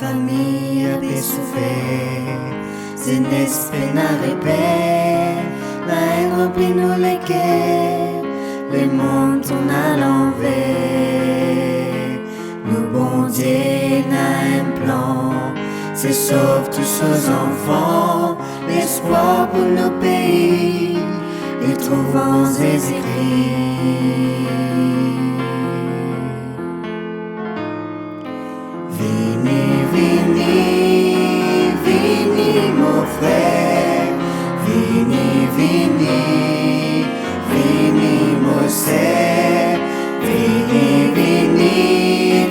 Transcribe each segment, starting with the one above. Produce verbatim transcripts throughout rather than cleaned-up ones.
Fami ape soufer, zenes pena reper, laenn ranpli nou leker, lemond tourn alanver. Nou Bondie ena enn plan, se sov tou so zanfan, lespwar pou nou pei, li trouv an Zezi Kri. Vini, vini, vini, mo frer, vini, vini, vini, mo ser, vini, vini,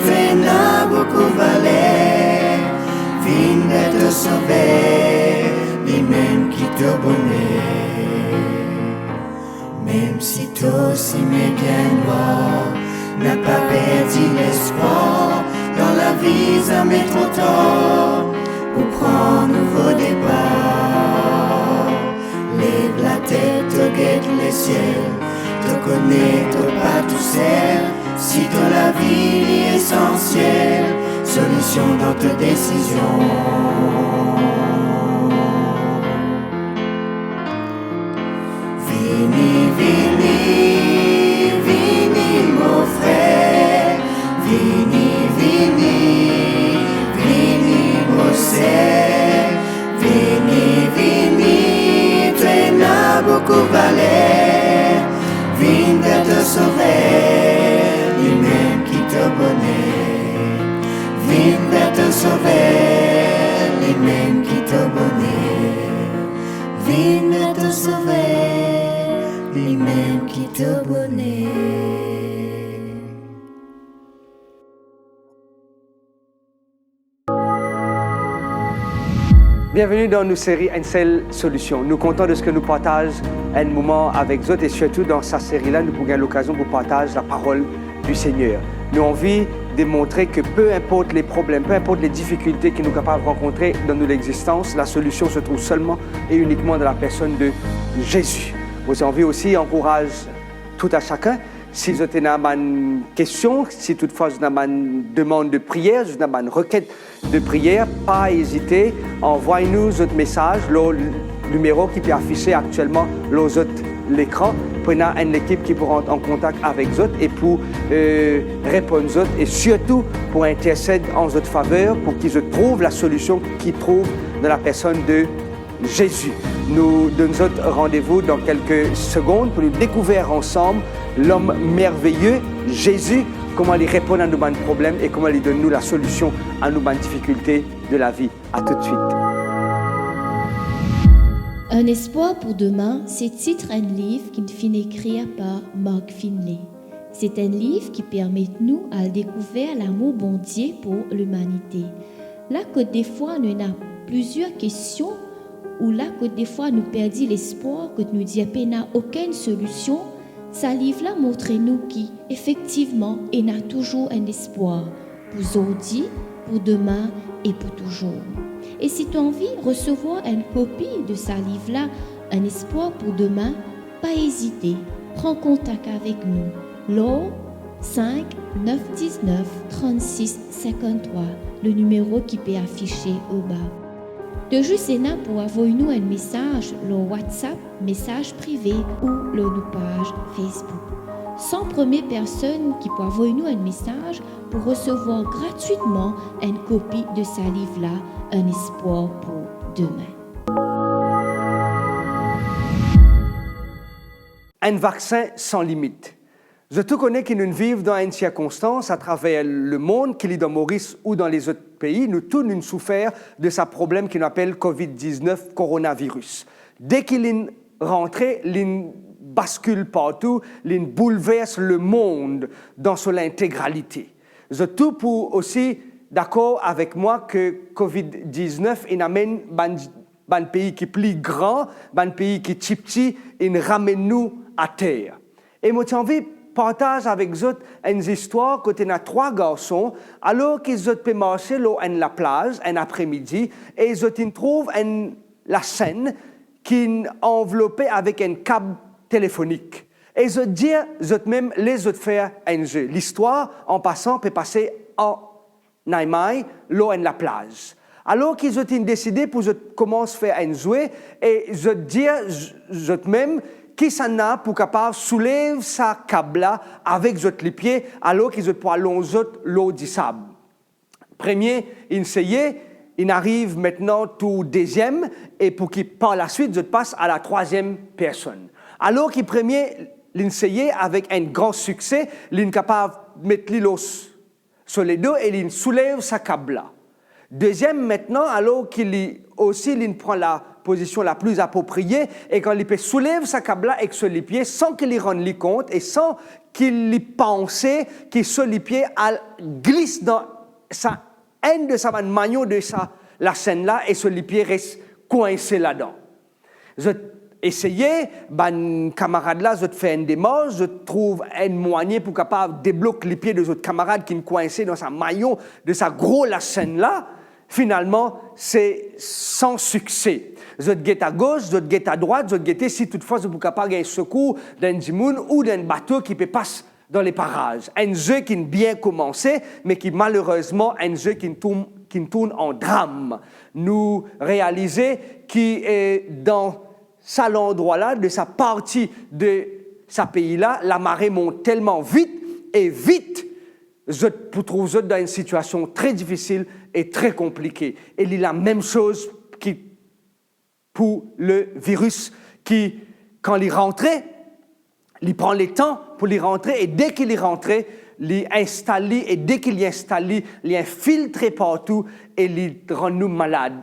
to ena boukou valer, vinn ver to Sover, limem ki to boner. Mem si to sime bien nwar, napa perdi lespwar, dan lavi zame tro tar pou pran nouvo depar. Lev latet, to get lesiel, to kone to pa tousel, si to lavi li esansiel, solision dan to desizion. Vini, vini, vini, mo frer, vini, vini, vini, mo ser, vini, vini, to ena boukou valer, vinn ver to Sover, limem ki to boner, vinn ver to Sover, limem ki to boner. Vinn ver to Sover, limem ki to boner. Bienveni dan nou seri Enn Sel Solision. Nou kontan deske nou partaz enn moman avek zot e sirtou dan sa seri la, nou pou gagn lokazion pou partaz laparol di Segner. Nou anvi demontre ke pe inport le problem, pe inport le difikilte ki nou kapav rankontre dan nou lexistans, lasolision se trouv selman e inikman dan lapersonn de Zezi. Mo ti anvi osi ankouraz tou a sakenn, si zot ena bann kestion, si toutfwa zot ena bann demann de priyer, zot ena bann reket de priyer, pa ezite, anvway nou zot mesaz lor nimero ki pe afise aktielman lor zot lekran. Pou ena enn lekip ki pou rant an kontak avek zot e pou, eh, reponn zot e sirtou pou intersed an zot faver pou ki zot trouv lasolision ki trouv dan lapersonn de Zezi. Nou donn zot randevou dan kelke segond pou nou dekouver ansam lom merveye, Zezi, kouma li reponn a nou bann problem e kouma li donn nou lasolision a nou bann difikilte de lavi. A toutswit. Un espoir pour demain, se tit enn liv ki finn ekrir par Mark Finley. Se enn liv ki permet nou al dekouver lamour Bondie pou limanite. La kot defwa nou ena plizier kestion, ou la kot defwa nou perdi lespwar, kot nou dir pena okenn solision, sa liv la montre nou ki efektivman ena touzour enn lespwar pou zordi, pou demin e pou touzour. E si to anvi resevwar enn kopi de sa liv la, Un espoir pour demain, pa ezite, pran kontak avek nou lor sink nef diznef trannsis sinkann-trwa, le nimero ki pe afise oba. To zis ena pou avoy nou enn mesaz lor WhatsApp, mesaz prive ou lor nou paz Facebook. San premie personn ki pou avoy nou enn mesaz pou resevwar gratwitman enn kopi de sa liv la, Un espoir pour demain. Enn vaksin san limit. Zot tou kone ki nou viv dan enn sirkonstans atraver lemond, ki li dan Moris ou dan lezot pei, nou tou nou soufer de sa problem ki nou apel covid diznef, koronaviris. Deki linn rantre, linn baskil partou, linn boulvers lemond dan so lintegralite. Zot tou pou osi dakor avek mwa ke covid diznef inn amenn bann, bann pei ki pli gran, bann pei ki tipti, inn ramenn nou ater. E mo ti anvi partaz avek zot enn zistwar kot ena trwa garson, alor ki zot pe marse lor enn laplaz enn apremidi, e zot inn trouv enn lasenn ki'nn anvlope avek enn kab telefonik. E zot dir zot mem, les zot fer enn ze. Listwar, an pasan, pe pase an Naimai lor enn laplaz. Alor ki zot inn deside pou zot koumans fer enn zwe, e zot dir z-, zot mem, kisannla pou kapav soulev sa kab la avek zot lipie, alor ki zot pou alonz zot lor disab. Premie inn seye, inn ariv aster tour deziem, e pou ki par laswit zot pas a la trwaziem personn. Alor ki premie linn seye avek enn gran sikse, linn kapav met li lor s-, so ledo e linn soulev sa kab la. Deziem aster, alor ki li osi linn pran lapozision lapli aproprie, e kan li pe soulev sa kab la ek so lipie san ki li rann li kont e san ki li panse ki so lipie al glis dan sa, enn de sa bann mayon de sa lasenn la, e so lipie res kwinse ladan. Zot eseye, bann kamarad la, zot fer enn demars, zot trouv enn mwayin pou kapav deblok lipie de zot kamarad ki'nn kwinse dan sa mayon de sa gro lasenn la. Finalman, se san sikse. Zot get agos, zot get adrwat, zot gete si toutfwa zot pou kapav gagn sekour dan enn dimoun ou dan enn bato ki pe pas dan leparaz. Enn zwe ki'nn bien koumanse, me ki malerezman enn zwe ki'nn tourn, ki'nn tourn an dram. Nou realize ki, eh, dan sa landrwa la, de sa parti de sa pei la, lamare mont telman vit, e vit, zot pou trouv zot dan enn sitiasion tre difisil e tre konplike. E li lamem soz ki pou le viris ki, kan li rantre, li pran letan pou li rantre, e de ki li rantre, li instal li, e de ki li instal li, li infiltre partou e li rann nou malad.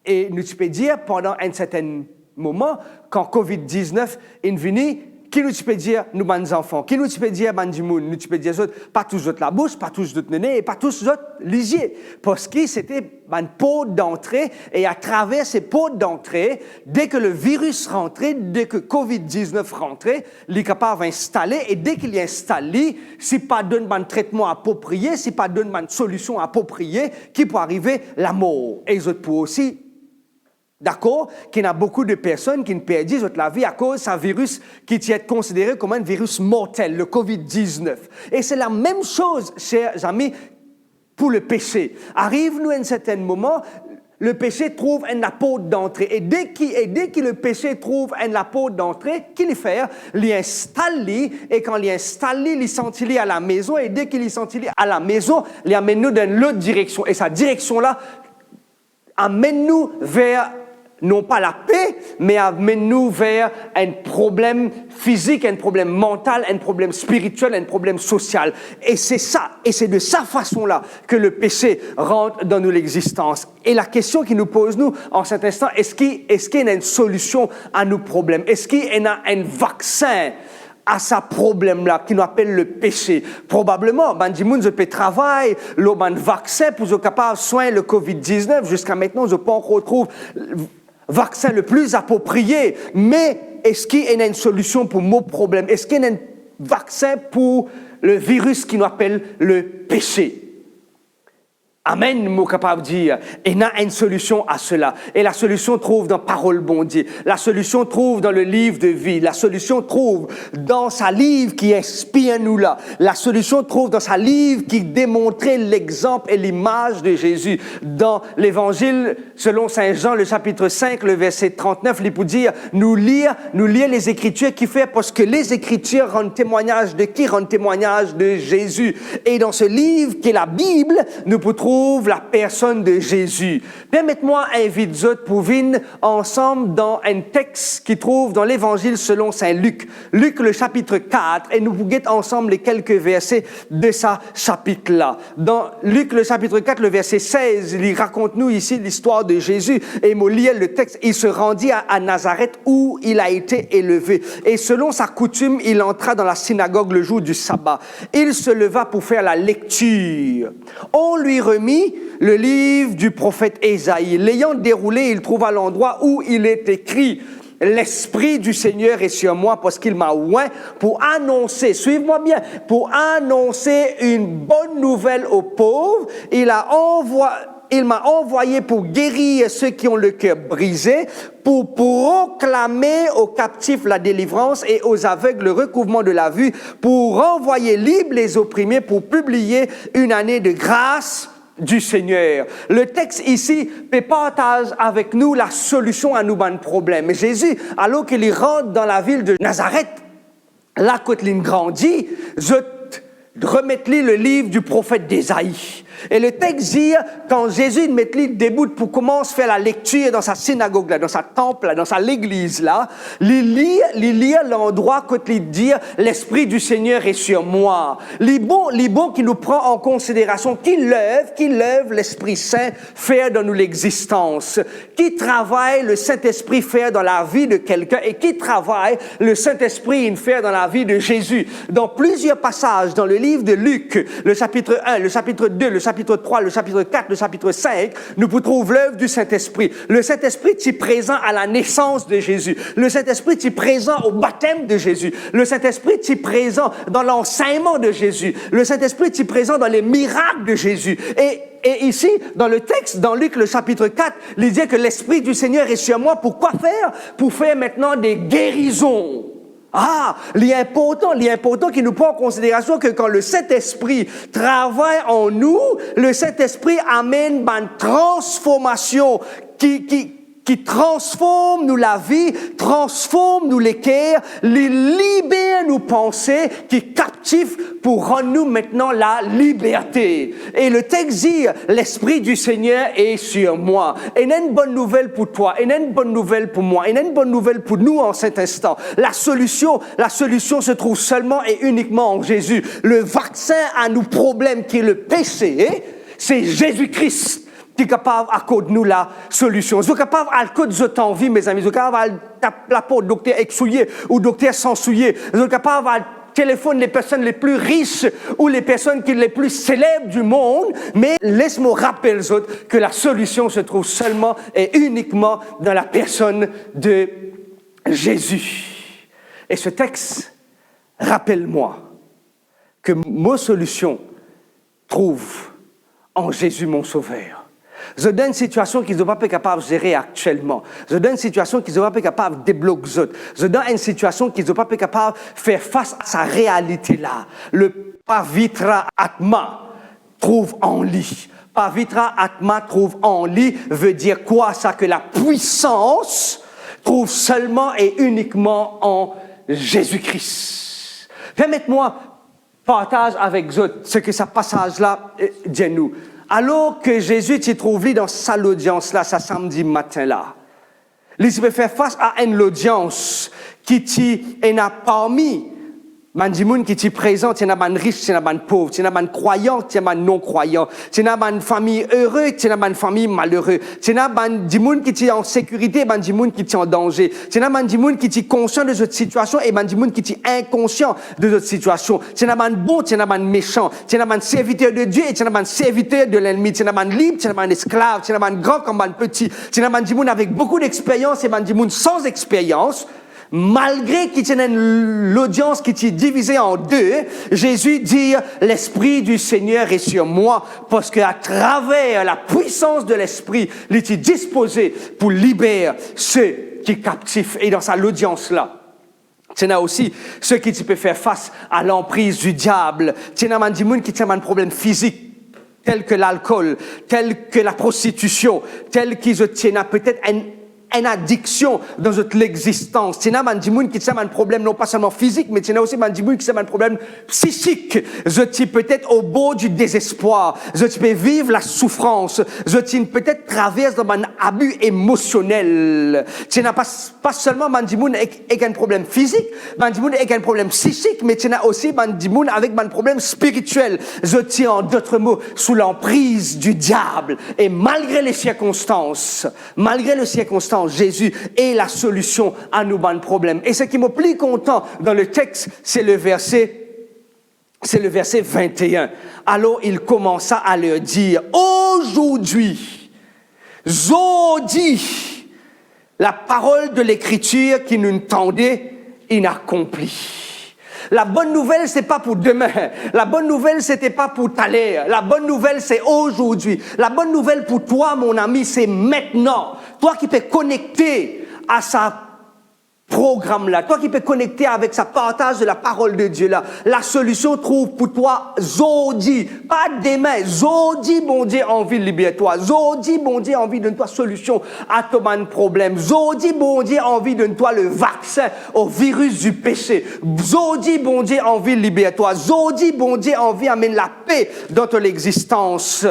E nou ti pe dir, pandan enn sertenn moman, kan covid diznef inn vini, ki nou ti pe dir nou bann zanfan, ki nou ti pe dir bann dimoun, nou ti pe dir zot, pa tous zot labous, pa tous zot nene, e pa tous zot lizie, parski sete bann port dantre, e atraver se port dantre, de ki le viris rantre, de ki covid diznef rantre, li kapav instale, e de ki li instal li, si pa donn bann tretman aproprie, si pa donn bann solision aproprie, ki pou arive lamor. E zot pou osi dakor ki ena boukou de personn ki'nn perdi zot lavi akoz sa viris ki ti et konsidere kouma enn viris mortel, le covid diznef. E se lamem soz, ser zami, pou le pese. Ariv nou enn sertenn moman, le pese trouv enn laport dantre. E de ki, e de ki le pese trouv enn laport dantre, ki li fer? Li instal li, e kan li instal li, li santi li alamezon, e de ki li santi li alamezon, li amenn nou dan enn lot direksion. E sa direksion la amenn nou ver non pa lape, me amenn nou ver enn problem fizik, enn problem mantal, enn problem spiritiel, enn problem sosial. E se sa, e se de sa fason la ke le pese rant dan nou lexistans. E lakestion ki nou poz nou an set instan, eski, eski ena enn solision a nou problem? Eski ena enn vaksin a sa problem la ki nou apel le pese? Probableman, bann dimoun zot pe travay lor bann vaksin pou zot kapav swegn le covid diznef. Ziska aster, zot pankor trouv vaksin le pli aproprie. Me eski ena enn solision pou mo problem? Eski ena enn vaksin pou le viris ki nou apel le pese? Amen, mo kapav dir, ena enn solision a sela. E lasolision trouv dan Parol Bondie. Lasolision trouv dan le liv de vi. Lasolision trouv dan sa liv ki inspir nou la. Lasolision trouv dan sa liv ki demontre lexanp e limaz de Zezi. Dan Levanzil selon Sin Zan, le sapit sink, le verse trantnef, li pou dir, nou lir, nou lir Lezekritir, kifer? Parski Lezekritir rann temwagnaz de ki? Rann temwagnaz de Zezi. E dan se liv ki Labib, nou pou trouv lapersonn de Zezi. Permet mwa invit zot pou vinn ansam dan enn text ki trouv dan Levanzil selon Sin Lik, Lik le sapit kat, e nou pou get ansam le kelke verse de sa sapit la. Dan Lik le sapit kat, le verse sez, li rakont nou isi listwar de Zezi, e mo lir le text, il se rendit à, à Nazareth où il a été élevé. Et selon sa coutume, il entra dans la synagogue le jour du sabbat. Il se leva pour faire la lecture. On lui remit le livre du prophète Ésaïe. L'ayant déroulé, il trouva l'endroit où il est écrit, L'Esprit du Seigneur est sur moi, parce qu'il m'a oint pour annoncer, suivez-moi bien, pour annoncer une bonne nouvelle aux pauvres. Il a envoyé Il m'a envoyé pour guérir ceux qui ont le cœur brisé, pour proclamer aux captifs la délivrance et aux aveugles le recouvrement de la vue, pour renvoyer libres les opprimés, pour publier une année de grâce du Seigneur. Le text isi pe partaz avek nou la solusion a nou bann problem. Zezi, alor ki li rant dan lavil de Nazaret, la kot li'nn grandi, zot remet li le liv di profet Ezai. E le text dir, kan Zezi inn met li debout pou koumans fer lalektir dan sa sinagog la, dan sa tanp la, dan sa legliz la, li lir, li lir landrwa kot li dir, L'Esprit du Seigneur est sur moi. Li bon, li bon ki nou pran an konsiderasion ki lev, ki lev Lespri Sin fer dan nou lexistans. Ki travay le Sint-Espri fer dan lavi de kelkenn e ki travay le Sint-Espri inn fer dan lavi de Zezi? Dan plizier pasaz dan le liv de Lik, le sapit enn, le sapit de, le sapit trwa, le sapit kat, le sapit sink, nou pou trouv lev di Sint-Espri. Le Sint-Espri ti prezan a la nesans de Zezi. Le Sint-Espri ti prezan o batem de Zezi. Le Sint-Espri ti prezan dan lansegnman de Zezi. Le Sint-Espri ti prezan dan le mirak de Zezi. E, e isi, dan le text, dan Lik, le sapit kat, li dir ke Lespri di Segner est sur moi. Pou kwa fer? Pou fer aster de gerizon. Ah, li inportan, li inportan ki nou pran an konsiderasion ke kan le Sint-Espri travay an nou, le Sint-Espri amenn bann transformasion ki, ki, ki transform nou lavi, transform nou leker, li liber nou panse ki kaptif pou rann nou aster la liberte. E le text dir, L'Esprit du Seigneur est sur moi. Ena enn bonn nouvel pou twa, ena enn bonn nouvel pou mwa, ena enn bonn nouvel pou nou an set instan. La solusion, la solusion se trouve seulement et uniquement en Jésus. Le vaksin a nou problem ki le pese, se Zezi Kris ki kapav akord nou la solusion. Zot kapav al kot zot anvi, mezami. Zot kapav al tap laport dokter ek soulie ou dokter san soulie. Zot kapav al telefonn les personnes les plus riches ou les personnes ki le pli seleb di mond, me les mo rapel zot ke la solusion se trouve seulement et uniquement dans la personne de Jésus. E se text rapel mwa ke mo solusion trouve en Jésus mon Sauveur. Zot dan enn sitiasion ki zot pa pe kapav zere aktielman. Zot dan enn sitiasion ki zot pa pe kapav deblok zot. Zot dan enn sitiasion ki zot pa pe kapav fer fas a sa realite la. Le pavitra atma trouve en li. Pavitra atma trouve en li veut dire quoi? Sa ke la puisans trouve seulement et uniquement en Jésus-Christ. Permet mwa partaz avek zot seki sa pasaz la, eh, dir nou. Alor ke Zezi ti trouv li dan sa lodians la, sa samdi matin la, li ti pe fer fas a enn lodians ki ti ena parmi bann dimoun ki ti prezan, ti ena bann ris, ti ena bann pov, ti ena bann krwayan, ti ena bann non-krwayan, ti ena bann fami ere, ti ena bann fami malere, ti ena bann dimoun ki ti an sekirite, bann dimoun ki ti an danze, ti ena bann dimoun ki ti konsian de zot sitiasion e bann dimoun ki ti inkonsian de zot sitiasion. Ti ena bann bon, ti ena bann mesan, ti ena bann serviter de Die e ti ena bann serviter de lennmi, ti ena bann lib, ti ena bann esklav, ti ena bann gran kom bann peti, ti ena bann dimoun avek boukou dexperyans e bann dimoun san experyans. Malgre ki ti ena enn lodians ki ti divize an de, Zezi dir, L'Esprit du Seigneur est sur moi, parski atraver la puisans de Lespri, li ti dispoze pou liber se ki kaptif. E dan sa lodians la, ti ena osi seki ti pe fer fas a lanpriz di diab. Ti ena bann dimoun ki ti ena bann problem fizik, tel ke lalkol, tel ke laprostitision, tel ki zot ti ena petet enn, enn adiksion dan zot lexistans. Ti ena bann dimoun ki ti ena bann problem non pa selman fizik, me ti ena osi bann dimoun ki ti ena bann problem psikik. Zot ti petet o bor di dezespwar. Zot ti pe viv lasoufrans. Zot ti petet travers dan bann abi emosionel. Ti ena pa, pa selman bann dimoun ek, ek enn problem fizik, bann dimoun ek enn problem psikik, me ti ena osi bann dimoun avek bann problem spiritiel. Zot ti, an dot mo, sou lanpriz di diab. E malgre le sirkonstans, malgre le sirkonstans, Zezi est la solution a nou bann problem. E seki mo pli kontan dan le text, se le verse, se le verse vingt et un. Alors il commença à leur dire, Aujourd'hui, zordi, la parole de l'Écriture ki nou'nn tande inn akonpli. La bonn nouvel, se pa pou demin. La bonn nouvel, se pa pou taler. La bonn nouvel, se aujourd'hui. La bonn nouvel pou twa, mon ami, se aster. Twa ki pe konekte a sa program la, twa ki pe konekte avek sa partaz de la parole de Dieu la, la solision trouv pou twa zordi, pa demin. Zordi Bondie anvi liber twa. Zordi Bondie anvi donn twa solision a to bann problem. Zordi Bondie anvi donn twa le vaksin au virus du péché. Zordi Bondie anvi liber twa. Zordi Bondie anvi amenn lape dan to lexistans.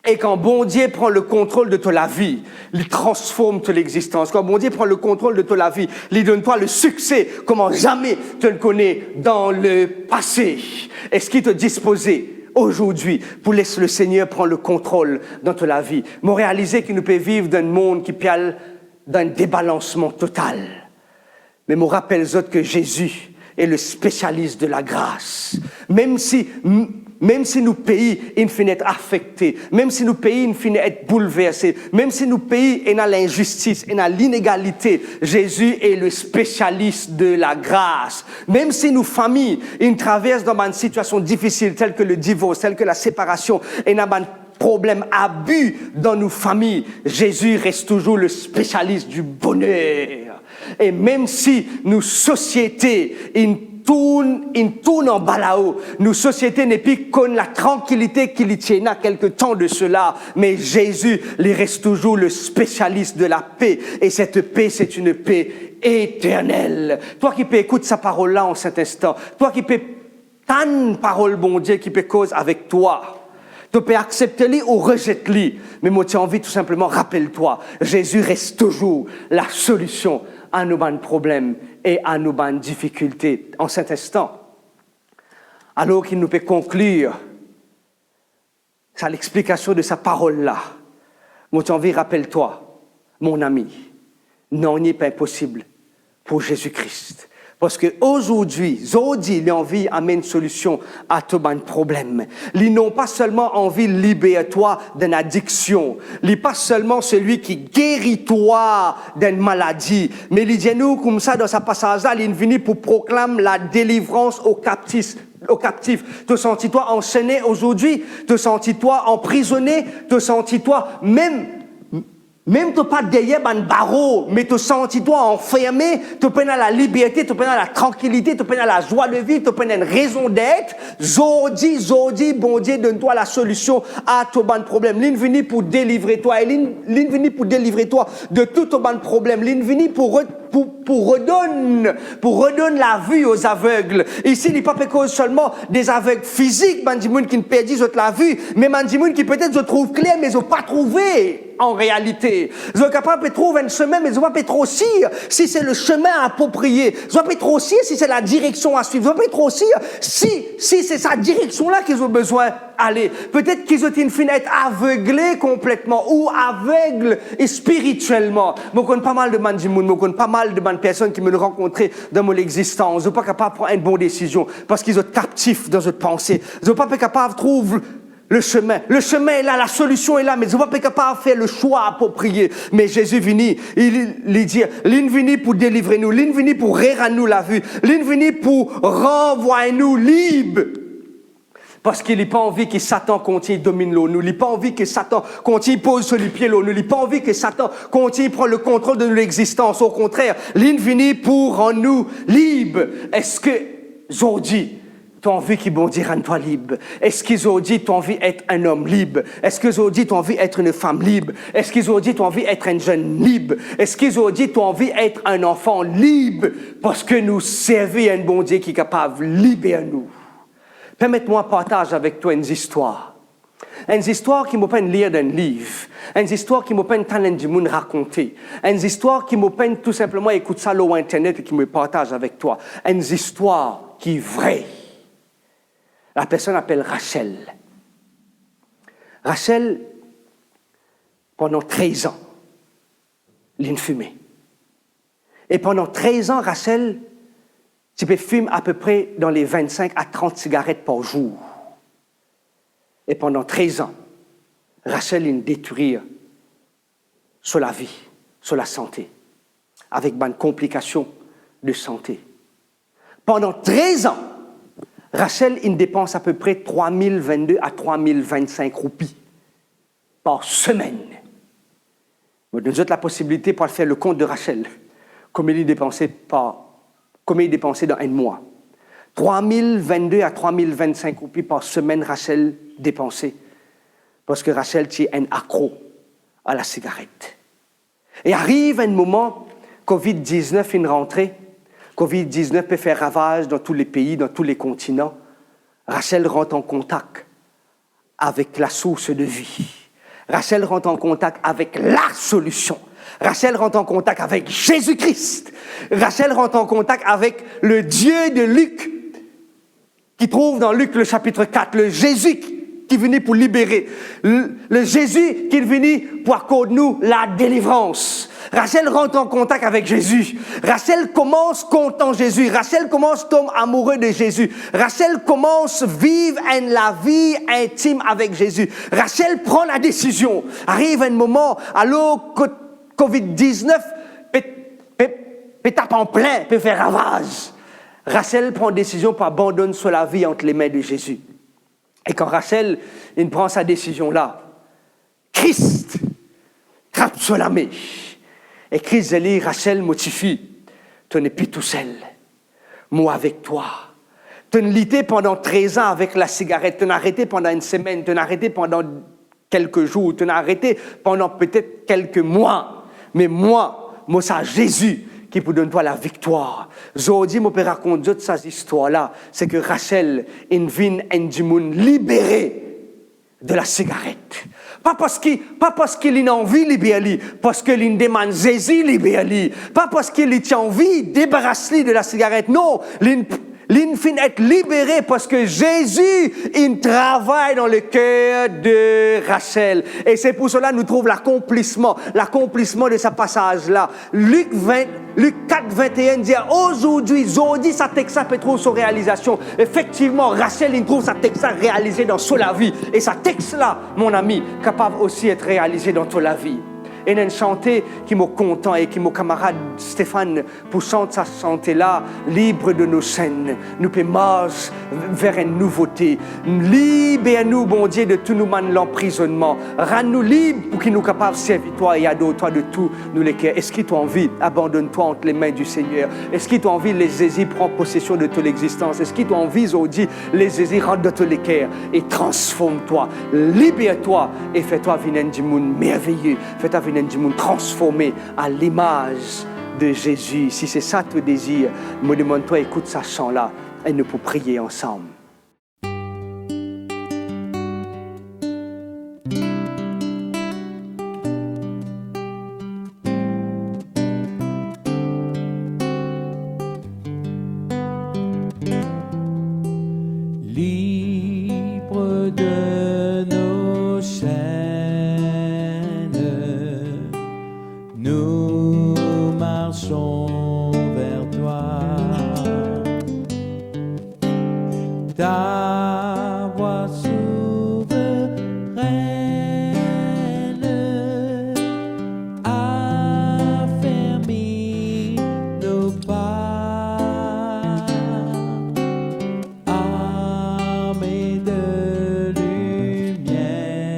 E kan Bondie pran le kontrol de to lavi, li transform to lexistans. Kan Bondie pran le kontrol de to lavi, li donn twa le sikse kouma zame to kone dan le pase. Eski to dispoze azordi pou les le Seigneur pran le kontrol dan to lavi? Mo realize ki nou pe viv dan enn mond ki pe al dan enn debalansman total. Me mo rapel zot ke Zezi e le spesialis de lagras. Mem si, m-, mem si nou pei inn finn et afekte, mem si nou pei inn finn et boulverse, mem si nou pei ena linzistis, ena linegalite, Zezi e le spesialis de lagras. Mem si nou fami inn travers dan bann sitiasion difisil, tel ke le divors, tel ke la separasion, ena bann problem, abi dan nou fami, Zezi res touzour le spesialis du boner. E mem si nou sosiete inn tourn, inn tourn anba lao, nou sosiete nepli konn la trankilite ki li ti ena kelke tan de sela, me Zezi, li res touzour le spesialis de lape, e cette paix, c'est une paix éternelle. Twa ki pe ekout sa parol la an set instan, twa ki pe tann parol Bondie ki pe koz avek twa. To pe aksepte li ou rezet li, me mo ti anvi tou sinpleman rapel twa, Zezi res touzour la solision a nou bann problem e a nou bann difikilte. An set instan, alor ki nou pe konklir sa lexplikasion de sa parol la, mo ti anvi rapel twa, mon ami, nanye pa inposib pou Zezi Kris. Parski azordi, zordi, li anvi amenn solision a to bann problem. Li non pa selman anvi liber twa dan adiksion, li pa selman selwi ki geri twa dan maladi, me li dir nou koumsa dan sa pasaz la, li vini pou proklam ladelivrans o kaptif, o kaptif. To santi twa ansene azordi, to santi twa anprizone, to santi twa mem, mem to pa deryer bann baro, me to santi twa anferme, to pena laliberte, to pena latrankilite, to pena lazwa de viv, to pena enn rezon det. Zordi, zordi, Bondie donn twa lasolision a to bann problem. Li vini pou delivre twa, e li, li vini pou delivre twa de tou to bann problem. Li vini pou re-, pou, pou redonn, pou redonn lavi o zaveg. Isi, li pa pe koz selman de zaveg fizik, bann dimoun ki perdi zot lavi, me bann dimoun ki petet zot trouv kler, me zot pa trouve an realite. Zot kapav pe trouv enn semin, me zot pa pe tro sir si se le semin aproprie. Zot pa pe tro sir si se la direksion a swiv. Zot pa pe tro sir si, si se sa direksion la ki zot bizin ale. Petet ki zot inn finn et avegle konpletman ou aveg spiritielman. Mo konn pa mal de bann dimoun, mo konn pa mal de bann personn ki mo rankontre dan mo lexistans. Zot pa kapav pran enn bon desizion parski zot kaptif dan zot panse. Zot pa pe kapav trouv le semin. Le semin la, lasolision la, me zot pa pe kapav fer le swa aproprie. Me Zezi vini, li, li dir, li vini pou delivre nou, li vini pou rerann nou lavi, li vini pou ranvway nou lib. Parski li pa anvi ki Satan kontign dominn lor nou. Li pa anvi ki Satan kontign poz so lipie lor nou. Li pa anvi ki Satan kontign pran le kontrol de nou lexistans. Okontrer, li vini pou rann nou lib. Eski zordi to anvi ki Bondie rann twa lib? Eski zordi to anvi et enn om lib? Eski zordi to anvi et enn fam lib? Eski zordi to anvi et enn zenn lib? Eski zordi to anvi et enn zanfan lib? Parski nou servi enn Bondie ki kapav liber nou. Permet mwa partaz avek twa enn zistwar. Enn zistwar ki mo pa'nn lir dan enn liv. Enn zistwar ki mo pa'nn tann enn dimoun rakonte. Enn zistwar ki mo pa'nn tou sinpleman ekout sa lor internet e ki mo partaz avek twa. Enn zistwar ki vre. La personn apel Rachel. Rachel, pandan trez an, li'nn fime. E pandan trez an, Rachel ti pe fim apepre dan le vennsenk a trant sigaret par zour. E pandan trez an, Rachel inn detrir so lavi, so lasante, avek bann konplikasion de sante. Pandan trez an, Rachel inn depans apepre trwa mil vennde a trwa mil vennsenk roupi par semenn. Mo donn zot laposibilite pou al fer lekont de Rachel. Komie li depanse par, komie li depanse dan enn mwa? Trwa mil vennde a trwa mil vennsink roupi par semenn Rachel depanse, parski Rachel ti enn akro a lasigaret. E ariv enn moman, covid diznef inn rantre, covid diznef pe fer ravaz dan tou le pei, dan tou le kontinan. Rachel rant an kontak avek lasours de vi. Rachel rant an kontak avek lasolision. Rachel rant an kontak avek Zezi Kris. Rachel rant an kontak avek le Die de Lik, ki trouv dan Lik, le sapit kat, le Zezi ki, ki vini pou libere, le, le Zezi ki vini pou akord nou ladelivrans. Rachel rant an kontak avek Zezi. Rachel koumans kontan Zezi. Rachel koumans tom amoure de Zezi. Rachel koumans viv enn lavi intim avek Zezi. Rachel pran ladesizion. Ariv enn moman, alor kot covid diznef pe, pe, pe tap anplin, pe fer ravaz, Rachel pran desizion pou abandonn so lavi ant lame de Zezi. E kan Rachel inn pran sa desizion la, Kris trap so lame e Kris dir li, "Rachel, mo tifi, to nepli tousel. Mo avek twa. To'nn lite pandan trez an avek lasigaret, to'nn arete pandan enn semenn, to'nn arete pandan kelke zour, to'nn arete pandan petet kelke mwa. Me mwa, mo sa Zezi ki pou donn twa laviktwar." Zordi mo pe rakont zot sa zistwar la, seki Rachel inn vinn enn dimoun libere de lasigaret. Pa parski, pa parski li'nn anvi liber li, parski li'nn demann Zezi liber li. Pa parski li ti anvi debaras li de lasigaret. Non, li'nn, li'nn finn et libere parski Zezi inn travay dan leker de Rachel. E se pou sela nou trouv lakonplisman, lakonplisman de sa pasaz la. Lik vin, Lik kat vinte-enn dir, ozordi, zordi, sa text la pe trouv so realizasion. Efektivman, Rachel inn trouv sa text la realize dan so lavi. E sa text la, mon ami, kapav osi et realize dan to lavi. Ena enn sante ki mo kontan e ki mo kamarad Stéphane pou sant sa sante la, Libre de nos chaînes. Nou pe mars ver enn nouvote. Liber nou, Bondie, de tou nou bann lanprizonnman. Rann nou lib pou ki nou kapav servi twa e ador twa de tou nou leker. Eski to anvi abandonn twa ant lame di Segner? Eski to anvi les Zezi pran posesion de to lexistans? Eski to anvi zordi les Zezi rant dan to leker e transform twa, liber twa e fer twa vinn enn dimoun merveye, fer twa vinn enn dimoun transforme a limaz de Zezi? Si se sa to dezir, mo demann twa ekout sa san la e nou pou priye ansam. Libre de nos chaînes, nous marchons vers toi. Ta voix souveraine affermit nos pas, armés de lumière,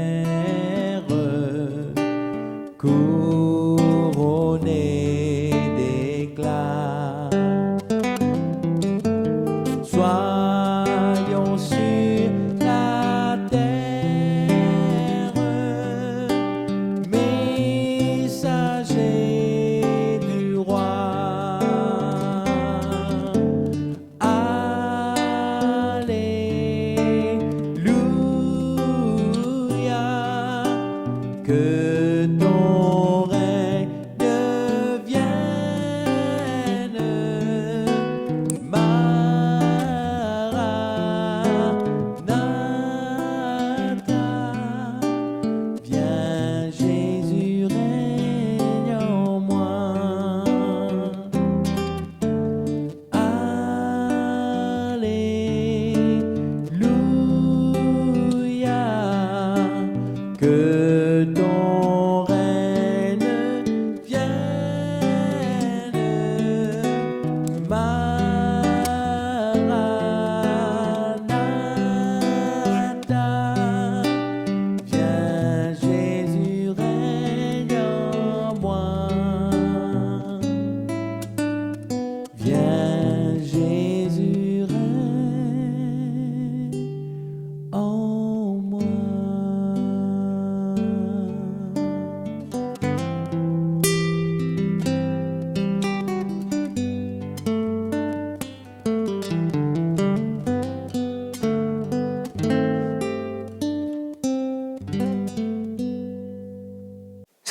couronnés d'éclat. Soyons sur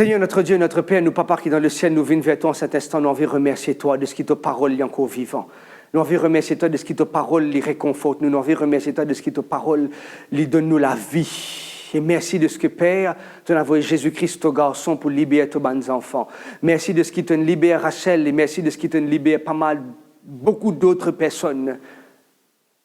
Seigneur notre Dieu, notre Père, nou Papa ki dan lesiel, nou vinn ver twa an set instan, nou anvi remersie twa deski to parol li ankor vivan. Nou anvi remersie twa deski to parol li rekonfort nou, nou anvi remersie twa deski to parol li donn nou lavi. E mersi deski, Per, to'nn avoy Zezi Kris, to Garson, pou liber to bann zanfan. Mersi deski to'nn liber Rachel, e mersi deski to'nn liber pa mal, boukou dot personn.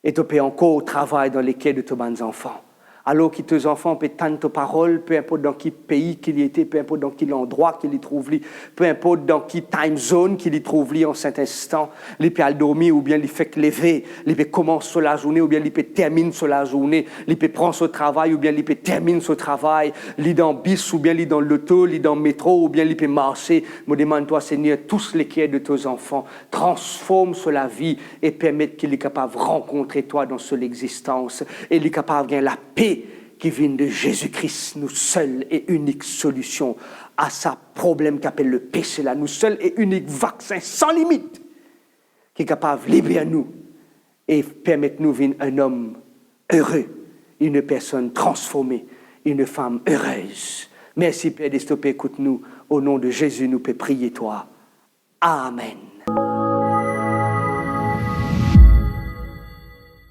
E to pe ankor travay dan leker de to bann zanfan. Alor ki to zanfan pe tann to parol, pe inport dan ki pei ki li ete, pe inport dan ki landrwa ki li trouv li, pe inport dan ki time zone ki li trouv li an set instan, li pe al dormi oubien li fek leve, li pe koumans so lazourne oubien li pe terminn so lazourne, li pe pran so travay oubien li pe terminn so travay, li dan bis oubien li dan loto, li dan metro oubien li pe marse. Mo demann twa, Segner, tous leker de to zanfan, transform so lavi e permet ki li kapav rankontre twa dan so lexistans e li kapav gagn lape ki vinn de Zezi Kris, nou sel e inik solision a sa problem ki apel lepese la, nou sel e inik vaksin san limit ki kapav liber nou e permet nou vinn enn om ere, une personne transformée, une femme heureuse. Mersi, Per, deski to pe ekout nou. O non de Zezi, nou pe priye twa. Amen.